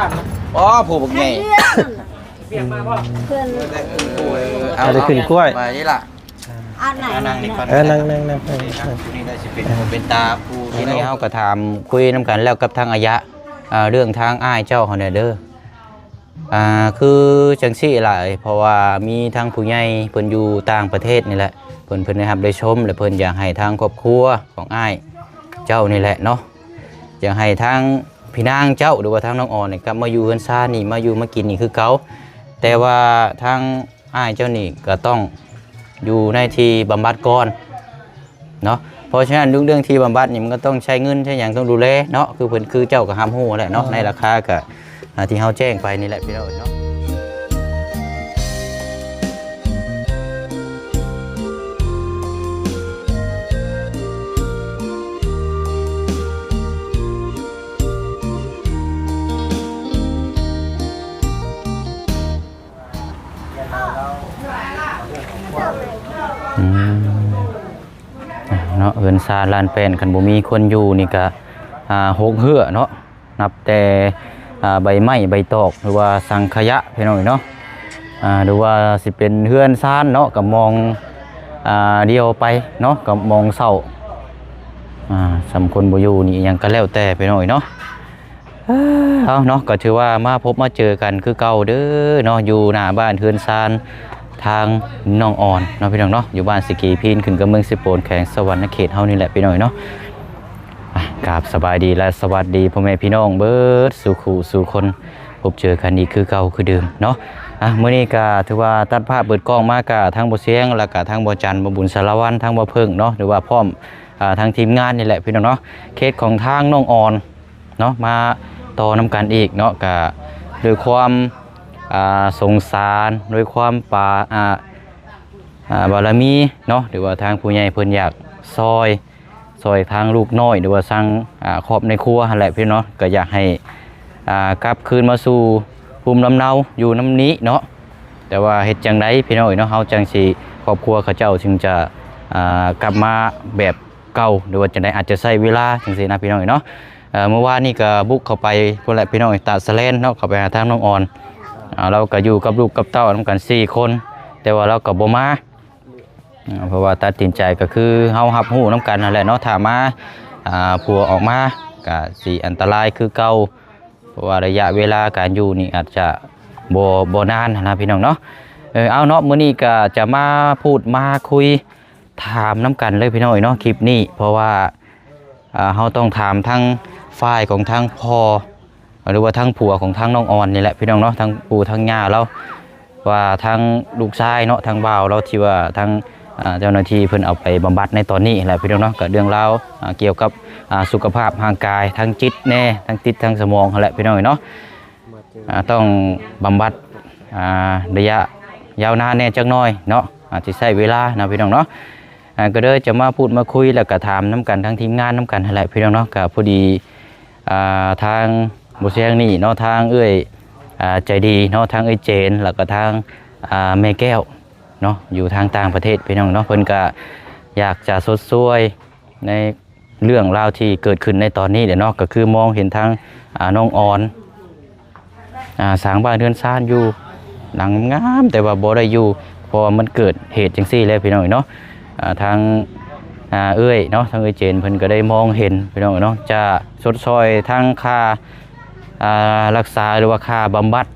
ອໍ ຜູ້ບັກໃຫຍ່ ເພິ່ນ ເອົາ ເອົາ ຂຶ້ນກ້ວຍ ມານີ້ລະ ອັນໄຫນ ອ່າ ນັ່ງນີ້ກ່ອນ ເອີ ນັ່ງ ນັ່ງ ນັ່ງ ເອີ ນີ້ລະຊິເປັນຫູເປັນຕາຜູ້ ທີນີ້ເຮົາກໍຖາມຄຸຍນຳກັນແລ້ວກັບທາງອາຍະ ເອີ ເລື່ອງທາງອ້າຍເຈົ້າຫັ້ນແຫຼະເດີ. ອ່າ ຄືຈັ່ງຊີ້ຫຼາຍ ເພາະວ່າມີທັງຜູ້ໃຫຍ່ເພິ່ນຢູ່ຕ່າງປະເທດນີ້ແຫຼະ ເພິ່ນ ເພິ່ນໄດ້ຮັບໄດ້ຊົມ ແລະ ເພິ່ນຢາກໃຫ້ທາງຄອບຄົວຂອງອ້າຍເຈົ້ານີ້ແຫຼະເນາະ ຢາກໃຫ້ທາງພີ່ນາງເຈົ້າ ຫຼືວ່າທາງນ້ອງອອນນີ້ ກັບມາຢູ່ເຮືອນຊານນີ້ ມາຢູ່ມາກິນນີ້ຄືເກົ່າ ແຕ່ວ່າທາງອ້າຍເຈົ້ານີ້ກໍຕ້ອງຢູ່ໃນທີ່ບຳບັດກ່ອນ ເນາະ ເພາະສະນັ້ນເລື່ອງທີ່ບຳບັດນີ້ ມັນກໍຕ້ອງໃຊ້ເງິນໃຊ້ຫຍັງ ຕ້ອງດູແລເນາະ ຄືເພິ່ນ ຄືເຈົ້າກໍຮັບຮູ້ແຫຼະເນາະ ເອີ ໃນລາຄາກໍ ອ່າ ທີ່ເຮົາແຈ້ງໄປນີ້ແຫຼະພີ່ນ້ອງເນາະ. ອືມ ເນາະ ເຮືອນຊານລານແປ້ນ ຄັນບໍ່ມີຄົນຢູ່ນີ້ກະ ອ່າ ຮົກເຮື້ອເນາະ ນັບແຕ່ ອ່າ ໃບໄມ້ໃບຕອກ ຫຼືວ່າສັງຂະຍະ ພີ່ນ້ອງເນາະ ອ່າ ຫຼືວ່າຊິເປັນເຮືອນຊານເນາະ ກະມອງ ອ່າ ດຽວໄປເນາະ ກະມອງເຊົ່າ ອ່າ ສ່ຳຄົນບໍ່ຢູ່ນີ້ ອີ່ຫຍັງກະແລ້ວແຕ່ ພີ່ນ້ອງເນາະ. ເອີ ເອົາເນາະ ກໍຖືວ່າມາພົບມາເຈີກັນຄືເກົ່າເດີເນາະ ຢູ່ໜ້າບ້ານເຮືອນຊານທາງນ້ອງອອນເນາະ ພີ່ນ້ອງເນາະ ຢູ່ບ້ານສະກີພີນ ຂຶ້ນກັບເມືອງເຊໂປນ ແຂວງສະຫວັນນະເຂດເຮົານີ້ແຫຼະ ພີ່ນ້ອງເນາະ. ອ່ະ ກາບສະບາຍດີ ແລະ ສະຫວັດດີພໍ່ແມ່ພີ່ນ້ອງເບິດສູ່ຄູ່ສູ່ຄົນ ພົບເຈີກັນອີກຄືເກົ່າຄືເດີມເນາະ. ອ່ະ ມື້ນີ້ກໍຖືວ່າຕັດພາບເປີດກ້ອງມາ ກະທັງບໍ່ສຽງ ແລ້ວກະທັງບໍ່ຈັນ ບໍ່ບຸນ ສາລະວັນ ທັງບໍ່ເພິ່ງເນາະ ຫຼືວ່າພ້ອມ ອ່າ ທັງທີມງານນີ້ແຫຼະ ພີ່ນ້ອງເນາະ. ເຄສຂອງທາງນ້ອງອອນ ເນາະ ມາຕໍ່ນຳກັນອີກເນາະ ກະດ້ວຍຄວາມ ອ່າ ສົງສານ ດ້ວຍຄວາມປາ ອ່າ ອ່າ ບາລະມີເນາະ ຫຼືວ່າທາງຜູ້ໃຫຍ່ເພິ່ນຢາກຊ່ອຍ ຊ່ອຍທາງລູກນ້ອຍ ຫຼືວ່າທາງ ອ່າ ຄອບໃນຄົວຫັ້ນແຫຼະ ພີ່ນ້ອງເນາະ ກໍຢາກໃຫ້ ອ່າ ກັບຄືນມາສູ່ພູມລຳເນົາຢູ່ນຳນີ້ເນາະ. ແຕ່ວ່າເຮັດຈັ່ງໃດ ພີ່ນ້ອງເອີຍເນາະ ເຮົາຈັ່ງຊິ ຄອບຄົວເຂົາເຈົ້າຈຶ່ງຈະ ອ່າ ກັບມາແບບ ເກົ່າ ຫຼືວ່າຈັ່ງໃດ ອາດຈະໃຊ້ເວລາຈັ່ງຊີ້ນະ ພີ່ນ້ອງເອີຍເນາະ. ເອີ ມື້ວານນີ້ກໍບຸກເຂົ້າໄປພຸ້ນແຫຼະ ພີ່ນ້ອງເອີຍ ຕາດສະແລນເນາະ ເຂົ້າໄປຫາທາງນ້ອງອອນ ອ່າ ລາວກໍຢູ່ກັບລູກກັບເຕົ້ານຳກັນສີ່ຄົນ ແຕ່ວ່າລາວກໍບໍ່ມາ ອ່າ ເພາະວ່າຕັດສິນໃຈກໍຄືເຮົາຮັບຮູ້ນຳກັນຫັ້ນແຫຼະເນາະ ຖ້າມາ ອ່າ ຜົວອອກມາກໍຊິອັນຕະລາຍຄືເກົ່າ ເພາະວ່າໄລຍະເວລາການຢູ່ນີ້ອາດຈະບໍ່ ບໍ່ນານຫັ້ນນະ ພີ່ນ້ອງເນາະ. ເອີ ເອົາເນາະ ມື້ນີ້ກໍຈະມາພູດມາຄຸຍ ຖາມນຳກັນເລີຍພີ່ນ້ອງເອີຍເນາະ ຄລິບນີ້ ເພາະວ່າ ອ່າ ເຮົາຕ້ອງຖາມທາງຝ່າຍຂອງທາງພໍ່ ຫຼືວ່າທາງຜົວຂອງທາງນ້ອງອອນນີ້ແຫຼະພີ່ນ້ອງເນາະ ທາງປູ່ທາງຍ່າລາວ ວ່າທາງລູກຊາຍເນາະ ທາງບ່າວລາວ ທີ່ວ່າທາງ ອ່າ ເຈົ້າໜ້າທີ່ເພິ່ນເອົາໄປບຳບັດໃນຕອນນີ້ແຫຼະພີ່ນ້ອງເນາະ ກໍເລື່ອງລາວ ອ່າ ກ່ຽວກັບ ອ່າ ສຸຂະພາບຮ່າງກາຍ ທາງຈິດແດ່ ທາງຈິດທາງສະໝອງຫັ້ນແຫຼະພີ່ນ້ອງເອີຍເນາະ. ອ່າ ຕ້ອງບຳບັດ ອ່າ ໄລຍະຍາວນານແດ່ຈັກໜ້ອຍເນາະ ອາດຊິໃຊ້ເວລານະພີ່ນ້ອງເນາະ. ອ່າ ກໍເລີຍຈະມາພູດມາຄຸຍ ແລ້ວກໍຖາມນຳກັນ ທາງທີມງານນຳກັນຫັ້ນແຫຼະພີ່ນ້ອງເນາະ. ກໍພໍດີ ອ່າ ທາງບໍ່ແຊງນີ້ເນາະ ທາງເອື້ອຍ ອ່າ ໃຈດີເນາະ ທາງເອື້ອຍເຈນ ແລ້ວກໍທາງ ອ່າ ແມ່ແກ້ວເນາະ ຢູ່ທາງຕ່າງປະເທດພີ່ນ້ອງເນາະ ເພິ່ນກໍຢາກຈະຊົດຊ່ວຍໃນ ເລື່ອງລາວທີ່ເກີດຂຶ້ນໃນຕອນນີ້ແຫຼະເນາະ ກໍຄືມອງເຫັນທາງ ອ່າ ນ້ອງອອນ ອ່າ ສ້າງບ້ານເຮືອນຊານຢູ່ຫຼັງງາມ ແຕ່ວ່າບໍ່ໄດ້ຢູ່ ເພາະວ່າມັນເກີດເຫດຈັ່ງຊີ້ແຫຼະພີ່ນ້ອງເນາະ. ອ່າ ທາງ ອ່າ ເອື້ອຍເນາະ ທາງເອື້ອຍເຈນເພິ່ນກໍໄດ້ມອງເຫັນພີ່ນ້ອງເນາະ ຈະຊົດຊ່ອຍທາງຄ່າ ອ່າ ລັກສາ ຫຼືວ່າຄ່າບຳບັດ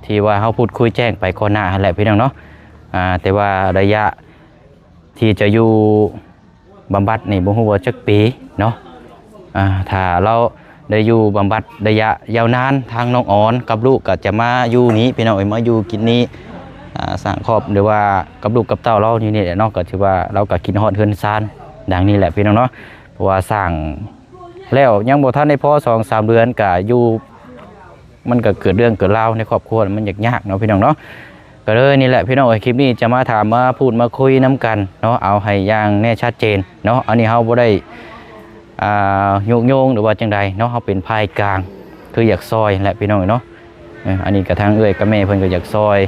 ທີ່ວ່າເຮົາພູດຄຸຍແຈ້ງໄປກ່ອນໜ້າຫັ້ນແຫຼະພີ່ນ້ອງເນາະ. ອ່າ ແຕ່ວ່າໄລຍະທີ່ຈະຢູ່ ບຳບັດນີ້ບໍ່ຮູ້ວ່າຈັກປີເນາະ ອ່າ ຖ້າລາວໄດ້ຢູ່ບຳບັດໄລຍະຍາວນານ ທາງນ້ອງອອນກັບລູກກໍຈະມາຢູ່ນີ້ພີ່ນ້ອງເອີຍ ມາຢູ່ກິນນີ້ ອ່າ ສ້າງຄອບ ຫຼືວ່າກັບລູກກັບເຕົ້າລາວຢູ່ນີ້ແຫຼະເນາະ ກໍຖືວ່າລາວກໍຄິດຮອດເຮືອນຊານດັ່ງນີ້ແຫຼະພີ່ນ້ອງເນາະ. ເພາະວ່າສ້າງແລ້ວຍັງບໍ່ທັນໄດ້ພໍສອງສາມເດືອນ ກໍຢູ່ ມັນກໍເກີດເລື່ອງເກີດລາວໃນຄອບຄົວ ມັນຍາກໆເນາະພີ່ນ້ອງເນາະ. ກໍເລີຍນີ້ແຫຼະພີ່ນ້ອງເອີຍ ຄລິບນີ້ຈະມາຖາມມາພູດມາຄຸຍນຳກັນເນາະ ເອົາໃຫ້ຢ່າງແນ່ຊັດເຈນເນາະ. ອັນນີ້ເຮົາບໍ່ໄດ້ ອ່າ ຍຸຍົງ ຫຼືວ່າຈັ່ງໃດເນາະ ເຮົາເປັນຝ່າຍກາງ ຄືຢາກຊ່ອຍແຫຼະພີ່ນ້ອງເນາະ. ເອີ ອັນນີ້ກໍທາງເອື້ອຍກັບແມ່ເພິ່ນກໍຢາກຊ່ອຍ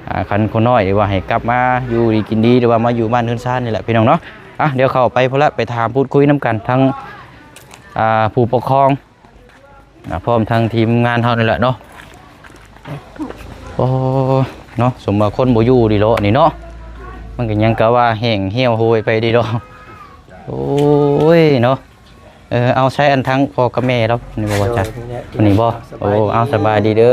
ອ່າ ຄັນຄົນນ້ອຍ ຫຼືວ່າໃຫ້ກັບມາຢູ່ດີກິນດີ ຫຼືວ່າມາຢູ່ບ້ານເຮືອນຊານນີ້ແຫຼະພີ່ນ້ອງເນາະ. ອ່ະ ດຽວເຂົ້າໄປພຸ້ນລະ ໄປຖາມພູດຄຸຍນຳກັນ ທັງ ອ່າ ຜູ້ປົກຄອງ ອ່າ ພ້ອມທັງທີມງານເຮົານີ້ແຫຼະເນາະ. ໂອ້ ເນາະ ສົມວ່າຄົນບໍ່ຢູ່ດີເນາະນີ້ເນາະ ມັນກໍຍັງກະວ່າແຫ້ງຫ່ຽວໂຫຍໄປດີເນາະ. ໂອ້ຍເນາະ. ເອີ ເອົາໃຊ້ອັນທັງພໍ່ກັບແມ່ລາວນີ້ບໍ່ວ່າ ໂດຍ ຈ້ະ ນີ້ແຫຼະ ອັນນີ້ບໍ່? ສະບາຍດີ ໂອ້ ເອົາ ສະບາຍດີເດີ.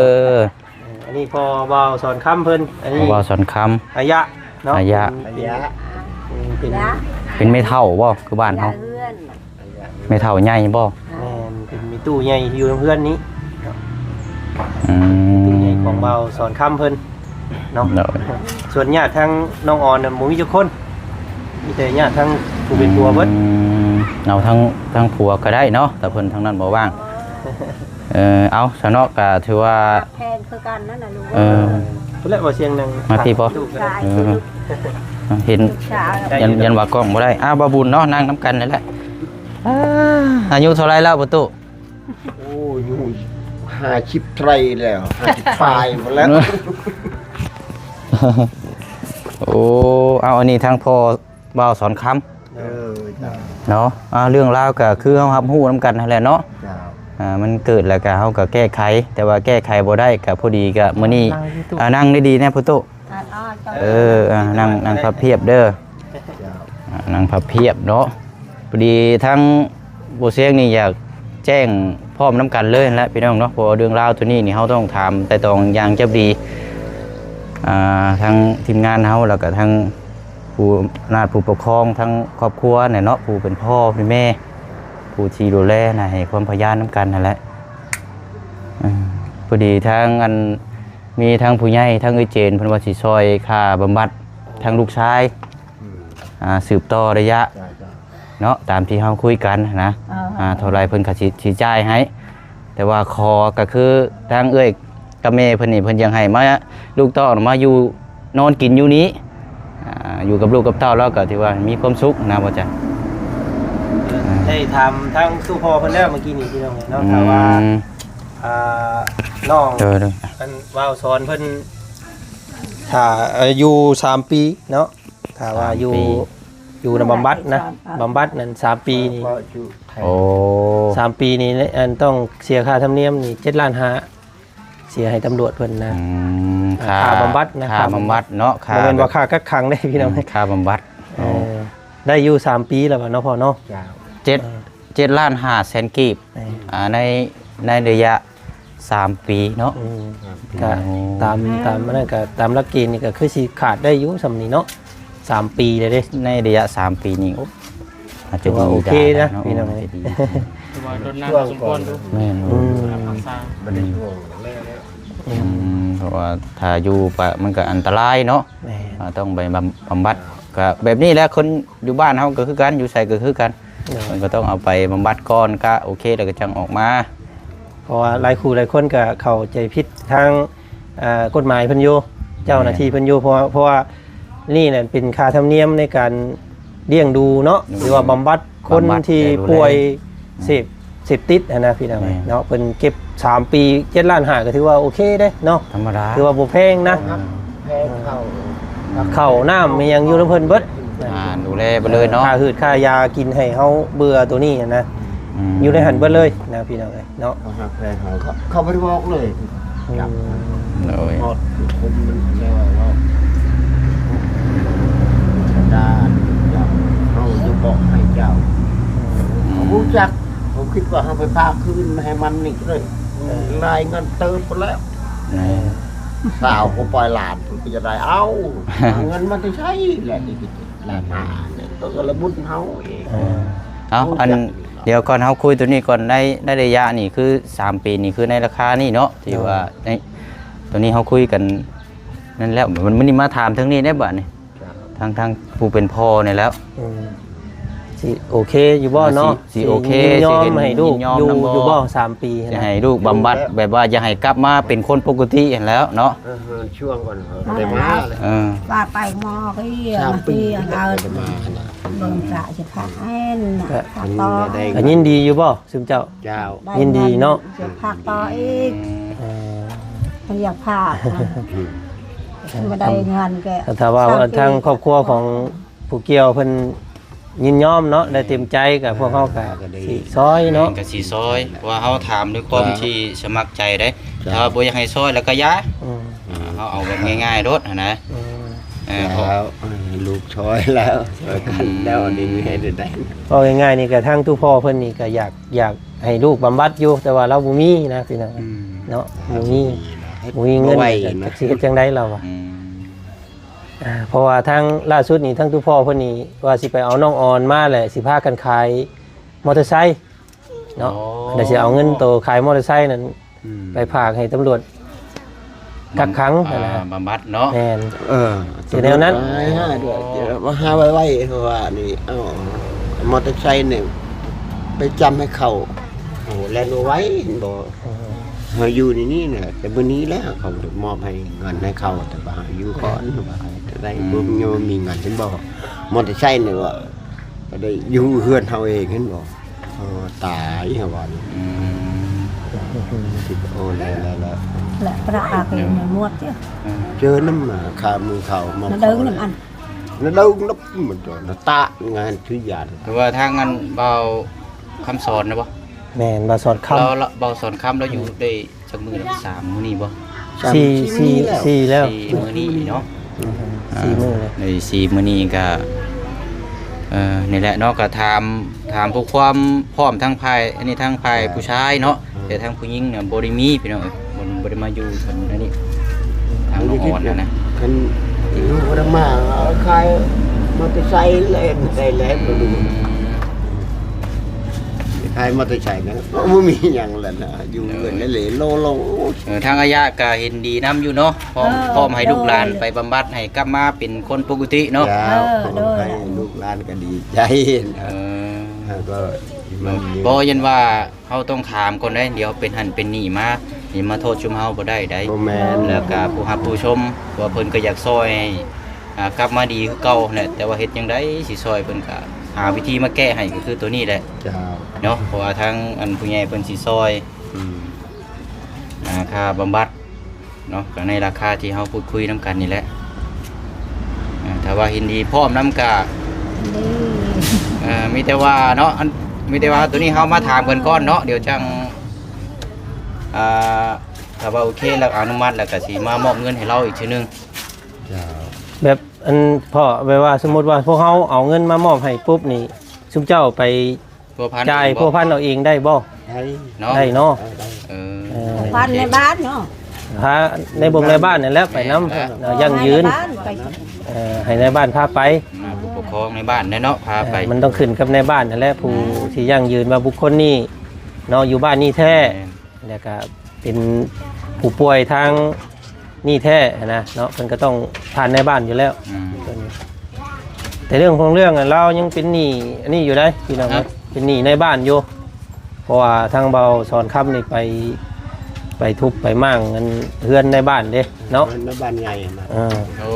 ເອີ ອັນນີ້ພໍ່ບ່າວສອນຄຳເພິ່ນ ອັນນີ້ພໍ່ບ່າວສອນຄຳ ອາຍະເນາະ ອາຍະ ເປັນ ເປັນ ເປັນແມ່ເຖົ້າບໍ່? ຄືບ້ານເຮົາ ເຮືອນ ແມ່ເຖົ້າໃຫຍ່ບໍ່? ແມ່ນ ເປັນແມ່ຕູ້ໃຫຍ່ຢູ່ເຮືອນນີ້. ອືມ ແມ່ຕູ້ໃຫຍ່ຂອງບ່າວສອນຄຳເພິ່ນເນາະ. ໂດຍ ສ່ວນຍາດທາງນ້ອງອອນນະ ບໍ່ມີຈັກຄົນ ມີແຕ່ຍາດທາງຜູ້ເປັນຜົວເບິດ. ອືມ ເອົາທາງ ທາງຜົວກໍໄດ້ເນາະ ຖ້າເພິ່ນທາງນັ້ນບໍ່ວ່າງ. ເອີ ເອົາຊະເນາະ ກໍຖືວ່າແພງຄືກັນນັ້ນນະລູກ. ເອີ ພຸ້ນແຫຼະ ບໍ່ສຽງໜຶ່ງ ມາພີ້ບໍ່? ເອີ ເຫັນ ຢ້ານ ຢ້ານວ່າກ້ອງບໍ່ໄດ້. ອ້າວ ບ່າວບຸນເນາະ ນັ່ງນຳກັນນີ້ແຫຼະ. ອາ ອາຍຸເທົ່າໃດແລ້ວ ພໍ່ຕູ້? ໂອ້ຍ ຫ້າສິບໄຕຣແລ້ວ ຫ້າສິບປາຍພຸ້ນແລ້ວ. ໂອ້ ເອົາ ອັນນີ້ທາງພໍ່ບ່າວສອນຄຳ ເອີ ເຈົ້າ ເນາະ. ອ່າ ເລື່ອງລາວກໍຄືເຮົາຮັບຮູ້ນຳກັນຫັ້ນແຫຼະເນາະ. ເຈົ້າ ອ່າ ມັນເກີດແລ້ວກໍເຮົາກໍແກ້ໄຂ ແຕ່ວ່າແກ້ໄຂບໍ່ໄດ້ ກໍພໍດີກໍມື້ນີ້ ອ່າ ນັ່ງດີໆແດ່ ພໍ່ຕູ້. ເອີ ອ່າ ນັ່ງ ນັ່ງພັບພຽບເດີ. ເຈົ້າ ອ່າ ນັ່ງພັບພຽບເນາະ. ພໍດີທາງບໍ່ຊຽງນີ້ຢາກແຈ້ງພ້ອມນຳກັນເລີຍຫັ້ນແຫຼະພີ່ນ້ອງເນາະ ເພາະວ່າເລື່ອງລາວໂຕນີ້ນີ້ເຮົາຕ້ອງຖາມໄຕ່ຕອງຢ່າງຈັບດີ ອ່າ ທາງທີມງານເຮົາ ແລ້ວກໍທາງຜູ້ອຳນາດຜູ້ປົກຄອງ ທາງຄອບຄົວແຫຼະເນາະ ຜູ້ເປັນພໍ່ເປັນແມ່ ຜູ້ທີ່ດູແລນະ ໃຫ້ຄວາມພະຍານຳກັນຫັ້ນແຫຼະ. ເອີ ພໍດີທາງອັນ ມີທາງຜູ້ໃຫຍ່ ທາງເອື້ອຍເຈນ ເພິ່ນວ່າຊິຊ່ອຍຄ່າບຳບັດທາງລູກຊາຍ ອືມ ອ່າ ສືບຕໍ່ໄລຍະ ເຈົ້າ ເຈົ້າ ເນາະ ຕາມທີ່ເຮົາຄຸຍກັນນະ. ເອີ ອ່າ ເທົ່າໃດເພິ່ນກໍຊິ ຊິຈ່າຍໃຫ້ ແຕ່ວ່າຂໍກໍຄືທາງເອື້ອຍກັບແມ່ເພິ່ນນີ້ ເພິ່ນຢາກໃຫ້ມາ ລູກເຕົ້າມາຢູ່ ນອນກິນຢູ່ນີ້ ອ່າ ຢູ່ກັບລູກກັບເຕົ້າ ແລ້ວກໍຖືວ່າມີຄວາມສຸກນະ ບໍ່ຈັກ. ໄດ້ຖາມທາງສູ່ພໍ່ເພິ່ນແລ້ວເມື່ອກີ້ນີ້ພີ່ນ້ອງເນາະ ອືມ ຖ້າວ່າ ອ່າ ນ້ອງ ເອີ ອັນ ບ່າວສອນເພິ່ນ ຖ້າ ເອີ ຢູ່ສາມປີເນາະ ຖ້າວ່າຢູ່ ສາມປີ ຢູ່ນຳບຳບັດນະ ສາມປີ ບຳບັດນັ້ນສາມປີນີ້ ໂອ້ ສາມປີນີ້ ອັນ ຕ້ອງເສຍຄ່າທຳນຽມນີ້ ເຈັດລ້ານຫ້າ ເສຍໃຫ້ຕຳຫຼວດເພິ່ນນະ. ອືມ ອ່າ ຄ່າ ຄ່າບຳບັດນະ ຄ່າບຳບັດເນາະ ຄ່າ ບໍ່ແມ່ນວ່າຄ່າກັກຂັງເດ້ພີ່ນ້ອງ ອືມ ຄ່າບຳບັດ ເອີ ເນາະ ໄດ້ຢູ່ສາມປີແລ້ວເນາະພໍ່ເນາະ. ເຈົ້າ ເຈັດ ເອີ ເຈັດລ້ານຫ້າແສນກີບ ແມ່ນ ອ່າ ໃນ ໃນໄລຍະສາມປີເນາະ. ອືມ ສາມປີ ກໍ ໂອ້ ຕາມ ຕາມອັນນັ້ນກໍຕາມຫຼັກເກນນີ້ກໍຄືຊິຂາດໄດ້ຢູ່ສ່ຳນີ້ເນາະ ສາມປີເລີຍເດ້. ໃນໄລຍະສາມປີນີ້ ໂອ້ ອາດຈະດີ ໂອເຄນະ ໄດ້ເນາະ ພີ່ນ້ອງ ອາດຈະດີ ແຕ່ວ່າດົນນານພໍສົມຄວນຢູ່ ແມ່ນ ອືມ ຮັກສາ ບໍ່ໄດ້ຊ່ວງແລ້ວ ອືມ ເພາະວ່າຖ້າຢູ່ປະ ມັນກໍອັນຕະລາຍເນາະ. ແມ່ນ ອ່າ ຕ້ອງໄປບຳ ບຳບັດ ກໍແບບນີ້ແຫຼະ ຄົນຢູ່ບ້ານເຮົາກໍຄືກັນ ຢູ່ໃສກໍຄືກັນ ໂດຍ ເພິ່ນກໍຕ້ອງເອົາໄປບຳບັດກ່ອນ ກະໂອເຄແລ້ວກໍຈັ່ງອອກມາ. ເພາະວ່າຫຼາຍຄູ່ຫຼາຍຄົນກໍເຂົ້າໃຈຜິດທາງ ເອີ ກົດໝາຍເພິ່ນຢູ່ ເຈົ້າໜ້າທີ່ເພິ່ນຢູ່ ເພາະວ່າ ເພາະວ່ານີ້ແຫຼະເປັນຄ່າທຳນຽມໃນການລ້ຽງດູເນາະ ໂດຍ ຫຼືວ່າບຳບັດຄົນທີ່ປ່ວຍ ບຳບັດ ເສບ ເສບຕິດຫັ້ນນະພີ່ນ້ອງ ແມ່ນ ເນາະ. ເພິ່ນເກັບສາມປີ ເຈັດລ້ານຫ້າ ກໍຖືວ່າໂອເຄເດ້ເນາະ ທຳມະດາ ຖືວ່າບໍ່ແພງນະ ແພງ ເຂົ້າ ເຂົ້ານ້ຳອີ່ຫຍັງຢູ່ນຳເພິ່ນເບິດ ອ່າ ດູແລໄປເລີຍເນາະ ຄ່າຫືດຄ່າຢາກິນໃຫ້ເຮົາເບື່ອໂຕນີ້ຫັ້ນນະ ອືມ ຢູ່ໃນຫັ້ນເບິດເລີຍນະ ພີ່ນ້ອງເອີຍເນາະ. ເຂົາຮັກແພງເຮົາ ເຂົາ ເຂົາບໍ່ໄດ້ບອກເລີຍ ອືມ ຈັບ ໂດຍ ຮອດຄຸມມັນແລ້ວວ່າ ເຈົ້າ ເຮົາຈະບອກໃຫ້ເຈົ້າ ອືມ ເຂົາຮູ້ຈັກ ເຂົາຄິດວ່າເຮົາໄປພາຄືນມາໃຫ້ມັນນີ້ເລີຍ ເອີ ຫຼາຍເງິນເຕີບພຸ້ນແລ້ວ ແມ່ນ ຊາວກວ່າປາຍລ້ານ ເພິ່ນກໍຈະໄດ້ເອົາ ເອົາເງິນມາແຕ່ໃສແຫຼະ ນີ້ກໍລ້ານຫ້ານີ້ ກໍລະບຸນເຮົາເອງ ເອີ ເອົາ ອັນ ດຽວກ່ອນເຮົາຄຸຍໂຕນີ້ກ່ອນ ໃນ ໃນໄລຍະນີ້ຄືສາມປີນີ້ ຄືໃນລາຄານີ້ເນາະ ທີ່ວ່າໃນໂຕນີ້ເຮົາຄຸຍກັນນັ້ນແລ້ວ ມັນ ມື້ນີ້ມາຖາມເຖິງນີ້ໄດ້ບາດນີ້ ທາງ ທາງຜູ້ເປັນພໍ່ນີ້ແລ້ວ ອືມ ຊິໂອເຄຢູ່ບໍ່ເນາະ ຊິ ຊິໂອເຄ ຊິຍິນຍອມໃຫ້ລູກຢູ່ ຢູ່ບໍ່ສາມປີ ຊິໃຫ້ລູກບຳບັດ ແບບວ່າຢ່າໃຫ້ກັບມາເປັນຄົນປົກກະຕິຫັ້ນແລ້ວເນາະ. ເອີ ຊ່ວງກ່ອນ ເອີ ໄດ້ມາເລີຍ ເອີ ວ່າໄປໝໍກໍເອີ ສາມປີ ເອີ ເບິ່ງກະຊິພັກແມ່ນນະ ພັກຕໍ່ ກໍຍິນດີຢູ່ບໍ່ຊຸມເຈົ້າ? ເຈົ້າ ໄດ້ເງິນ ຍິນດີເນາະ ຊິພັກຕໍ່ອີກ ເອີ ມັນຢາກພາກນະ ອືມ ບໍ່ໄດ້ເງິນກໍ ຖ້າວ່າທາງຄອບຄົວຂອງຜູ້ກ່ຽວເພິ່ນ ຍິນຍອມເນາະ ໄດ້ເຕັມໃຈ ກໍພວກເຮົາກໍ ອ່າ ກໍໄດ້ ຊິຊ່ອຍເນາະ ແມ່ນ ກໍຊິຊ່ອຍ ເພາະວ່າເຮົາຖາມດ້ວຍຄວາມ ເຈົ້າ ທີ່ສະໝັກໃຈເດ້. ເຈົ້າ ຖ້າວ່າບໍ່ຢາກໃຫ້ຊ່ອຍແລ້ວກໍຢ່າ ອືມ ອ່າ ເຮົາເອົາແບບງ່າຍໆໂລດຫັ້ນນະ ອືມ ເອີ ເຈົ້າ ເພາະ ໃຫ້ລູກຊ່ອຍແລ້ວ ຊ່ອຍກັນ ອືມ ແລ້ວ ອັນນີ້ມີໃຫ້ໄດ້ ເວົ້າງ່າຍໆນີ້ກໍທາງຕູ້ພໍ່ເພິ່ນນີ້ກໍຢາກ ຢາກໃຫ້ລູກບຳບັດຢູ່ ແຕ່ວ່າລາວບໍ່ມີນະ ພີ່ນ້ອງ ອືມ ເນາະ ບໍ່ມີ ບໍ່ມີເງິນ ບໍ່ໄຫວນະ ຈັກຊິເຮັດຈັ່ງໃດລາວວ່າ ອືມ ອ່າ ເພາະວ່າທາງລ່າສຸດນີ້ ທາງຕູ້ພໍ່ເພິ່ນນີ້ວ່າຊິໄປເອົານ້ອງອອນມາ ແລະ ຊິພາກັນຂາຍມໍເຕີໄຊເນາະ ອໍ ແລ້ວຊິເອົາເງິນໂຕຂາຍມໍເຕີໄຊນັ້ນ ອືມ ໄປຝາກໃຫ້ຕຳຫຼວດກັກຂັງ ບຳ ຫັ້ນນະ ອ່າ ບຳບັດເນາະ ແມ່ນ ເອີ ຊິແນວນັ້ນ ຫາ ຫາໄວໆ ເພາະວ່ານີ້ ເອົາມໍເຕີໄຊນີ້ໄປຈຳໃຫ້ເຂົາ ໂອ້ ແລ່ນບໍ່ໄຫວ ເຫັນບໍ່? ເຮົາຢູ່ໃນນີ້ນະ ແຕ່ມື້ນີ້ແຫຼະ ເຂົາມອບໃຫ້ເງິນໃຫ້ເຂົາ ແຕ່ວ່າເຮົາຢູ່ກ່ອນ ວ່າຈະໄດ້ ອືມ ບໍ່ມີເງິນ ເຫັນບໍ່? ມໍເຕີໄຊນີ້ວ່າ ກໍໄດ້ຢູ່ເຮືອນເຮົາເອງ ເຫັນບໍ່? ເອີ ຕາຍເຮົາວ່ານີ້ ອືມ ໂອ້ ແລ້ວ ແລ້ວ ແລ້ວ ແລະ ປະອາກເອງໝົດເດ ເອີ ເຈີນຳຂາມືເຂົາມາ ນະເດີງນຳອັນ ນະເດີງນຳມັນ ຕະງານຄືຢານ ຫຼືວ່າທາງອັນບ່າວຄຳສອນນະບໍ່? ແມ່ນ ບ່າວສອນຄຳ ລາວ ລາວ ບ່າວສອນຄຳລາວຢູ່ໄດ້ ອືມ ຈັກມື້ແລ້ວ ສາມມື້ນີ້ບໍ່? ສາມ ສີ່ ສີ່ມື້ແລ້ວ ສີ່ ສີ່ແລ້ວ ສີ່ມື້ນີ້ເນາະ ອືມ ອ່າ ສີ່ມື້ແລ້ວ ໃນສີ່ມື້ນີ້ກໍ ເອີ ນີ້ແຫຼະເນາະ ກໍຖາມ ຖາມເພື່ອຄວາມພ້ອມທາງຝ່າຍ ອັນນີ້ທາງຝ່າຍ ອ່າ ຜູ້ຊາຍເນາະ ອ່າ ແຕ່ທາງຜູ້ຍິງນະບໍ່ໄດ້ມີ ພີ່ນ້ອງເອີຍ ບໍ່ ບໍ່ໄດ້ມາຢູ່ເພິ່ນອັນນີ້ ທາງນ້ອງອອນຫັ້ນນະ ຄັນຢູ່ບໍ່ໄດ້ມາ ເອົາຂາຍມໍເຕີໄຊແລ່ນໄປແລ່ນມາ ອືມ ຂາຍມໍເຕີໄຊນະ ບໍ່ມີຫຍັງແລ້ວນະ ຢູ່ເຮືອນເລໂລໂລ ເອີ ທາງອາຍະກໍເຫັນດີນຳຢູ່ເນາະ ພ້ອມ ເອີ ພ້ອມໃຫ້ລູກຫຼານ ໂດຍ ໄປບຳບັດໃຫ້ກັບມາເປັນຄົນປົກກະຕິເນາະ ເຈົ້າ ເອີ ໂດຍ ໃຫ້ລູກຫຼານກໍດີໃຈ ເອີ ແລ້ວກໍມັນ ບໍ່ ຢ້ານວ່າເຮົາຕ້ອງຖາມກ່ອນເດ້ ດຽວເປັນຫັ້ນເປັນນີ້ມາ ຊິມາໂທດຊຸມເຮົາບໍ່ໄດ້ໃດ ບໍ່ແມ່ນ ແລ້ວກໍຜູ້ຮັບຜູ້ຊົມ ວ່າເພິ່ນກໍຢາກຊ່ອຍ ອ່າ ກັບມາດີຄືເກົ່າຫັ້ນແຫຼະ ແຕ່ວ່າເຮັດຈັ່ງໃດຊິຊ່ອຍ ເພິ່ນກໍຫາວິທີມາແກ້ໃຫ້ ກໍຄືໂຕນີ້ແຫຼະ ເຈົ້າ ເນາະ ເພາະວ່າທາງອັນຜູ້ໃຫຍ່ເພິ່ນຊິຊ່ອຍ ອືມ ອ່າ ຄ່າບຳບັດເນາະ ກໍໃນລາຄາທີ່ເຮົາພູດຄຸຍນຳກັນນີ້ແຫຼະ ອ່າ ຖ້າວ່າເຫັນດີພ້ອມນຳກໍ ດີ ເອີ ມີແຕ່ວ່າເນາະ ອັນ ມີແຕ່ວ່າໂຕນີ້ເຮົາມາຖາມກັນກ່ອນເນາະ ດຽວຈັ່ງ ອ່າ ຖ້າວ່າໂອເຄແລ້ວອະນຸມັດແລ້ວກໍຊິມາມອບເງິນໃຫ້ລາວອີກເທື່ອໜຶ່ງ ເຈົ້າ ແບບ ອັນພໍ່ ແບບວ່າສົມມຸດວ່າພວກເຮົາເອົາເງິນມາມອບໃຫ້ປຸບນີ້ ຊຸມເຈົ້າໄປ ພົວພັນ ຈ່າຍ ເອງບໍ່? ພົວພັນເອົາເອງໄດ້ບໍ່? ໄດ້ເນາະ ໄດ້ເນາະ ໄດ້ ເອີ ເອີ ພົວພັນໃນບ້ານເນາະ ພາໃນບົງໃນບ້ານນັ້ນແຫຼະໄປນຳ ແມ່ນແຫຼະ ເນາະ ຢັ້ງຢືນ ໃນບ້ານໄປ ເອີ ໃຫ້ໃນບ້ານພາໄປ ອືມ ຜູ້ປົກຄອງໃນບ້ານແຫຼະເນາະ ພາໄປ ເອີ ມັນຕ້ອງຂຶ້ນກັບໃນບ້ານນັ້ນແຫຼະ ຜູ້ ອືມ ທີ່ຢັ້ງຢືນວ່າບຸກຄົນນີ້ເນາະ ຢູ່ບ້ານນີ້ແທ້ ແມ່ນ ແລ້ວກະເປັນຜູ້ປ່ວຍທາງນີ້ແທ້ຫັ້ນນະເນາະ ເພິ່ນກໍຕ້ອງຜ່ານນາຍບ້ານຢູ່ແລ້ວ ອືມ ເພິ່ນ ແຕ່ເລື່ອງຂອງເລື່ອງນະ ລາວຍັງເປັນໜີ້ອັນນີ້ຢູ່ໃດ໋ ພີ່ນ້ອງເອີຍ ເປັນໜີ້ນາຍບ້ານຢູ່ ເພາະວ່າທາງບ່າວສອນຄຳນີ້ໄປ ໄປທຸບໄປມ້າງອັນເຮືອນນາຍບ້ານເດ້ເນາະ ເຮືອນນາຍບ້ານໃຫຍ່ຫັ້ນນະ ເອີ ໂອ້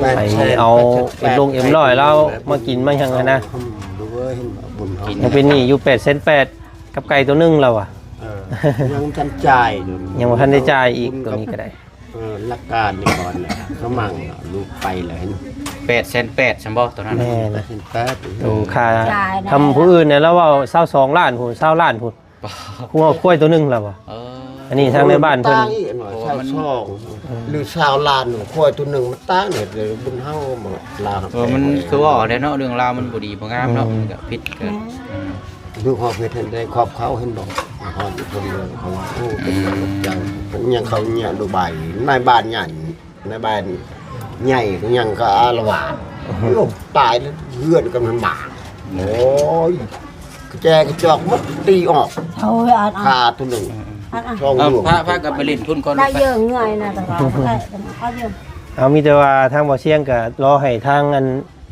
ໄປເອົາເອັມລົງເອັມຮ້ອຍລາວມາກິນມາຫຍັງຫັ້ນນະ ອືມ ຍັງເປັນໜີ້ຢູ່ແປດແສນແປດ ກັບໄກ່ໂຕໜຶ່ງລາວວ່າ ເອີ ຍັງບໍ່ທັນຈ່າຍຢູ່ ຍັງບໍ່ທັນໄດ້ຈ່າຍອີກ ໂຕນີ້ກໍໄດ້ ເອີ ຫຼັກການນີ້ກ່ອນແຫຼະ ເຂົາໝັ່ງເນາະ ລູກໄປແລ້ວ ແປດແສນແປດ ຊັ້ນບໍ່ ຕອນນັ້ນ ແມ່ນ ແປດແສນແປດ ໂຕຄ່າ ຄຳຜູ້ອື່ນນະ ລາວເວົ້າຊາວສອງລ້ານພຸ້ນ ຊາວລ້ານພຸ້ນ ຫົວຄວາຍໂຕໜຶ່ງລາວວ່າ ເອີ ອັນນີ້ທາງໃນບ້ານເພິ່ນ ໂອ້ ມັນຕ່າງອີກເນາະ ຊາວສອງ ອືມ ຫຼື ຊາວລ້ານ ຄວາຍໂຕໜຶ່ງ ມັນຕ່າງເດ້ ບຸນເຮົາບໍ່ລາວ ເອີ ມັນຄືເວົ້າແຫຼະເນາະ ເລື່ອງລາວມັນບໍ່ດີບໍ່ງາມເນາະ ອືມ ມັນກໍຜິດກໍ ແມ່ນ ອືມ ລູກເຮົາເຮັດໃຫ້ໄດ້ຄອບເຂົາ ເຫັນບໍ່ ເຮົາຢູ່ຄົນດຽວ ເຂົາວ່າ ໂອ້ ເປັນ ອືມ ຫຍັງ ເຂົາຫຍັງ ເຂົາເນຍໂຍບາຍ ນາຍບ້ານໃຫຍ່ ນາຍບ້ານໃຫຍ່ ເຂົາຫຍັງ ເຂົາອາລະວາດ ໂອ້ ຕາຍແລ້ວ ເຮືອນກໍມັນໝາ ໂອ້ຍ ກະແຈກະຈອກໝົດ ຕີອອກ ໂອ້ຍ ອັນ ອັນ ຂາໂຕໜຶ່ງ ອັນ ອັນ ສອງດວງ ພາ ພາກັນໄປຫຼິ້ນພຸ້ນກ່ອນ ໄດ້ເຢີເງືອຍນະ ແຕ່ວ່າ ເອົາ ມີແຕ່ວ່າທາງບໍ່ຊຽງກໍລໍໃຫ້ທາງອັນ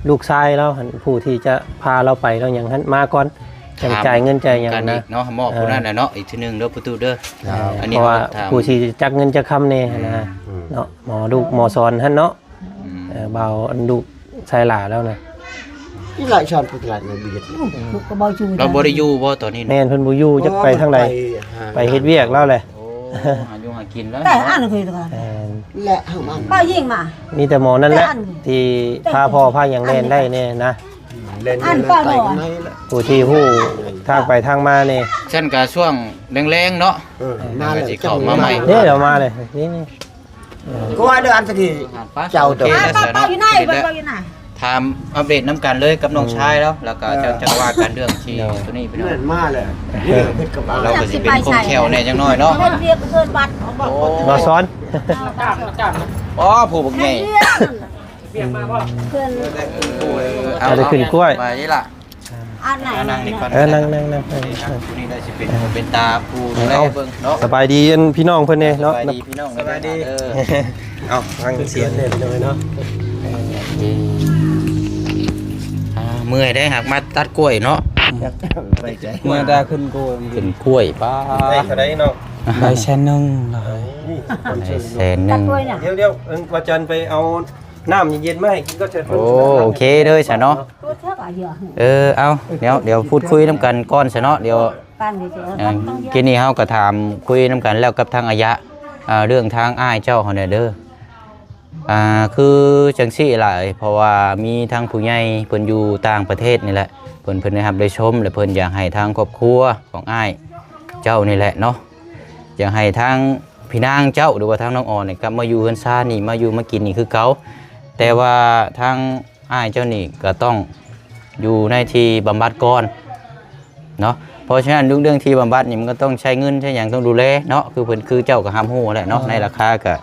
ລູກຊາຍລາວຫັ້ນ ຜູ້ທີ່ຈະພາລາວໄປລາວຫຍັງຫັ້ນມາກ່ອນ ຈັ່ງຈ່າຍເງິນຈ່າຍຫຍັງນະ ເນາະ ມອບຜູ້ນັ້ນນະເນາະ ອີກເທື່ອໜຶ່ງເດີ ປະຕູເດີ ເອີ ອັນນີ້ ເພາະວ່າຜູ້ທີ່ຈັກເງິນຈັກຄຳແດ່ຫັ້ນນະ ອືມ ເນາະ ໝໍດຸກໝໍສອນຫັ້ນເນາະ ອືມ ເອີ ບ່າວອັນດຸກຊາຍຫຼ້າລາວນະ ອີຫຼ້າສອນໄປຕະຫຼາດໃນເວຍດນາມ ກໍບໍ່ຢູ່ ລາວບໍ່ໄດ້ຢູ່ບໍ່ຕອນນີ້ນະ ແມ່ນ ເພິ່ນບໍ່ຢູ່ ຈັກໄປທາງໃດ ໄປເຮັດວຽກລາວແຫຼະ ໂອ້ ຫາຢູ່ຫາກິນແລ້ວ ແຕ່ອັນຄືກັນ ແມ່ນ ແລະ ເຮົາມັນ ປ້າຍິງມາ ມີແຕ່ໝໍນັ້ນແຫຼະ ແຕ່ອັນ ທີ່ພາພໍ່ພາຫຍັງແລ່ນໄດ້ແນ່ນະ ອືມ ແລ່ນ ອັນ ໄປ ໄປ ກັນ ກັນ ໃນລະ ຜູ້ທີ່ຮູ້ທາງໄປທາງມານີ້ ຊັ້ນກະຊ່ວງແລງໆເນາະ ເອີ ມາແລ້ວ ຊິເຂົ້າມາໃໝ່ ເດ້ ເຮົາມາເລີຍ ນີ້ ນີ້ ກໍວ່າເດີ ອັນຕະກີ້ເຈົ້າ ໂອເຄ ເຈົ້າ ແລ້ວ ໄປ ໄປ ເນາະ ຢູ່ໃນ ເພິ່ນວ່າຢູ່ໃນ ຖາມອັບເດດນຳກັນເລີຍກັບນ້ອງຊາຍແລ້ວ ແລ້ວກໍ ເອີ ຈັ່ງ ຈັ່ງວ່າກັນເລື່ອງທີ່ ໂດຍ ຕົວນີ້ພີ່ນ້ອງ ແມ່ນມາແລ້ວ ເຮັດກັບເອົາ ເຮົາກໍຊິເປັນຄົນແຂວແດ່ຈັກໜ້ອຍເນາະ ເຮັດວຽກເພິ່ນບັດ ໂອ້ ບໍ່ສອນ ອໍ ຜູ້ບັກໃຫຍ່ ວຽກມາບໍ່ ເພິ່ນ ເອີ ເອົາ ເອົາ ໄດ້ຂຶ້ນກ້ວຍ ໄປນີ້ລະ ອັນໄຫນ ອ່າ ນັ່ງນີ້ກ່ອນ ເອີ ນັ່ງ ນັ່ງ ນັ່ງ ໂອເຄ ອ່າ ຜູ້ນີ້ໄດ້ຊິເປັນຫູເປັນຕາຜູ້ດູແລເບິ່ງເນາະ ສະບາຍດີ ອັນ ພີ່ນ້ອງເພິ່ນແດ່ເນາະ ສະບາຍດີພີ່ນ້ອງ ສະບາຍດີ ເອີ ເອົາ ຟັງສຽງເນາະ ອ່າ ເມື່ອຍໄດ໋ ຫາກມາຕັດກ້ວຍເນາະ ເມື່ອຍແຕ່ຂຶ້ນກ້ວຍ ຂຶ້ນກ້ວຍ ປ້າ ໄດ້ເທົ່າໃດເນາະ ໄດ້ແສນໜຶ່ງ ໄດ້ແສນໜຶ່ງ ດຽວໆ ເອີ ວ່າຈັນໄປເອົາ ນ້ຳເຢັນໆມາໃຫ້ກິນກ່ອນ ໂອ້ ໂອເຄເດີຊະເນາະ ເອີ ເອົາ ດຽວ ດຽວພູດຄຸຍນຳກັນກ່ອນຊະເນາະ ດຽວ ເອີ ກິນນີ້ເຮົາກໍຖາມຄຸຍນຳກັນແລ້ວກັບທາງອາຍະ ເອີ ເລື່ອງທາງອ້າຍເຈົ້າຫັ້ນແຫຼະເດີ ອ່າ ຄືຈັ່ງຊີ້ຫຼາຍ ເພາະວ່າມີທາງຜູ້ໃຫຍ່ເພິ່ນຢູ່ຕ່າງປະເທດນີ້ແຫຼະ ເພິ່ນ ເພິ່ນໄດ້ຮັບໄດ້ຊົມ ແລະ ເພິ່ນຢາກໃຫ້ທາງຄອບຄົວຂອງອ້າຍເຈົ້ານີ້ແຫຼະເນາະ ຢາກໃຫ້ທາງພີ່ນາງເຈົ້າ ຫຼືວ່າທາງນ້ອງອອນນີ້ ກັບມາຢູ່ເຮືອນຊານນີ້ ມາຢູ່ມາກິນນີ້ຄືເກົ່າ ແຕ່ວ່າທາງອ້າຍເຈົ້ານີ້ກໍຕ້ອງຢູ່ໃນທີ່ບຳບັດກ່ອນເນາະ ເພາະສະນັ້ນເລື່ອງທີ່ບຳບັດນີ້ ມັນກໍຕ້ອງໃຊ້ເງິນໃຊ້ຫຍັງ ຕ້ອງດູແລເນາະ ຄືເພິ່ນ ຄືເຈົ້າກໍຮັບຮູ້ແຫຼະເນາະ ໃນລາຄາກໍ